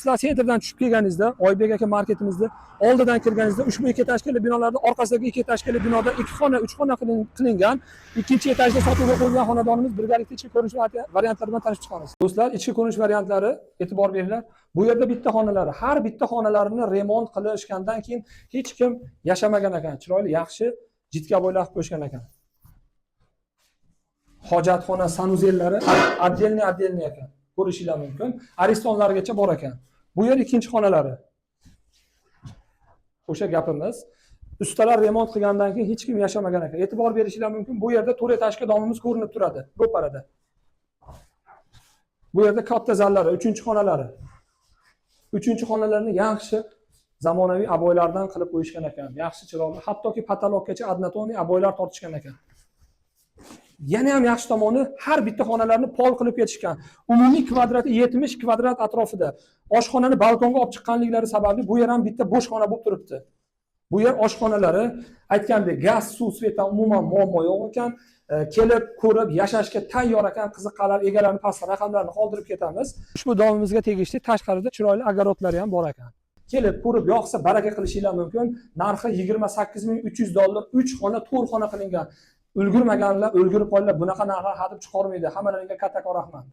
Sizlar центр dan tushib kelganingizda, Oybek aka marketimizda oldidan kirganingizda ushbu ikki этажка li binolarni orqasidagi ikki этажка li binoda ikki xona, uch xona qilingan. Ikkinchi etajda sotuvga qo'yilgan xonadonimiz, birgalikda ichki ko'rinish variantlari bilan tanishib chiqamiz. Do'stlar, ichki ko'rinish variantlari, e'tibor beringlar. Bu yerda bitta xonalari, har bitta xonalarini remont qilishgandan keyin hech kim yashamagan ekan. Chiroyli, yaxshi jitka обой lar qilib qo'yishgan ekan. Hojatxona, санузел lari отдельный отдельный ekan. Ko'rishinglar mumkin. Aristonlargacha bor ekan. Bu yer ikkinchi xonalari. O'sha gapimiz. Ustalar remont qilgandan keyin hech kim yashamagan ekan. E'tibor berishinglar mumkin. Bu yerda to'rt этажка domimiz ko'rinib turadi, ro'parada. Bu yerda katta zallari, uchinchi xonalari. Uchinchi xonalarni yaxshi zamonaviy обой lardan qilib qo'yishgan ekan. Yaxshi, chiroyli. Hattoki потолок gacha однотонный обой lar tortishgan ekan. Yana ham yaxshi tomoni, har bitta xonalarni pol qilib ketishgan. Umumiy kvadrati 70 kvadrat atrofida. Oshxonani balkonga olib chiqqanliklari sababli bu yer ham bitta bo'sh xona bo'lib turibdi. Bu yer oshxonalari, aytgandek, gaz, suv, свет dan umuman muammo yo'q ekan. Kelib ko'rib yashashga tayyor ekan. Qiziqqanlar egalarini pastda raqamlarini qoldirib ketamiz. Ushbu domimizga tegishli tashqarida chiroyli огород lari ham bor ekan. Kelib ko'rib, yoqsa, baraka qilishinglar mumkin. Narxi 28 300 dollar, 3 xona, 4 xona qilingan. Ulgurmaganlar ulgurib qoldilar. Bunaqa narxlar hadeb chiqarmaydi. Hammalaringga kattakon rahmat.